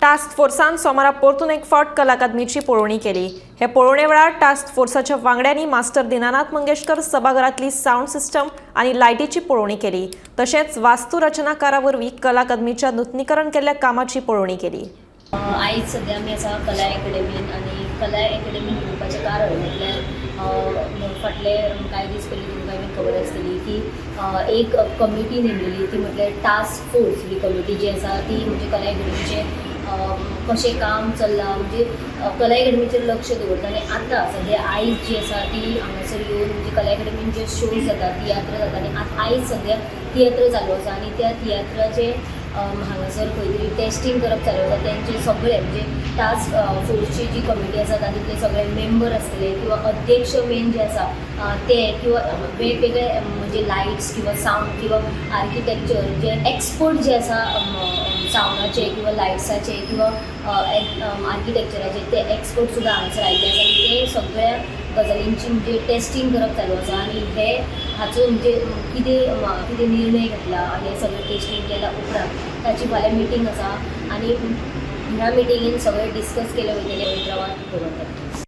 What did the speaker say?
Task फोर्सान सोमारा परतून एक फावट कला अकादमीची पळोवणी केली. हे पळोवणे वेळार टास्क फोर्साच्या वांगड्यांनी मास्टर दिनानाथ मंगेशकर सभाघरांतली सावंड सिस्टम आनी लायटीची पळोवणी केली. तशेंच वास्तुरचनाकारा वरवीं कला अकादमीच्या नुतनीकरण केल्ल्या कामाची पळोवणी केली. आयज सद्या आमी आसा कला एकेडमीन आनी कला एकेडमीन येवपाचें कारण म्हटल्यार फाटले कांय दीस पयलीं तुमकां बीन खबर आसतली की एक कमिटी नेमलेली, ती म्हटल्यार टास्क फोर्स. ही कमिटी जी आसा ती म्हणजे कला एकेडमीचें कशें काम चल्लां, म्हणजे कला एकेडमीचेर लक्ष दवरता. आनी आतां सद्या आयज जी आसा ती हांगासर येवन, म्हणजे कला एकेडमीन जे शोज जाता, तियात्र जाता आनी आतां आयज सद्या तियात्र चालू आसा आनी त्या तियात्राचे हांगासर खंय तरी टेस्टींग करप चालू आसा. तेंचे सगळे म्हणजे टास्क फोर्सची जी कमिटी आसा, तातूंतले सगळे मेंबर आसतले किंवा अध्यक्ष मेन जे आसा ते किंवा वेगवेगळे म्हणजे लायट्स किंवा सावंड किंवा आर्किटेक्चर जे एक्सपर्ट जे आसा, सावंडाचे किंवा लायट्साचे किंवा आर्किटेक्चराचे, ते एक्सपर्ट सुद्दां हांगासर आयिल्ले आसा आनी ते सगळ्या गजालींची म्हणजे टेस्टींग करप चालू आसा. आनी हे हाचो म्हणजे कितें कितें निर्णय घेतला आनी हें सगळें टेस्टींग केल्या उपरांत ताची फाल्यां मिटींग आसा आनी ह्या मिटिंगेन सगळें डिस्कस केलें वयतलें, हैदराबाद दवरतात.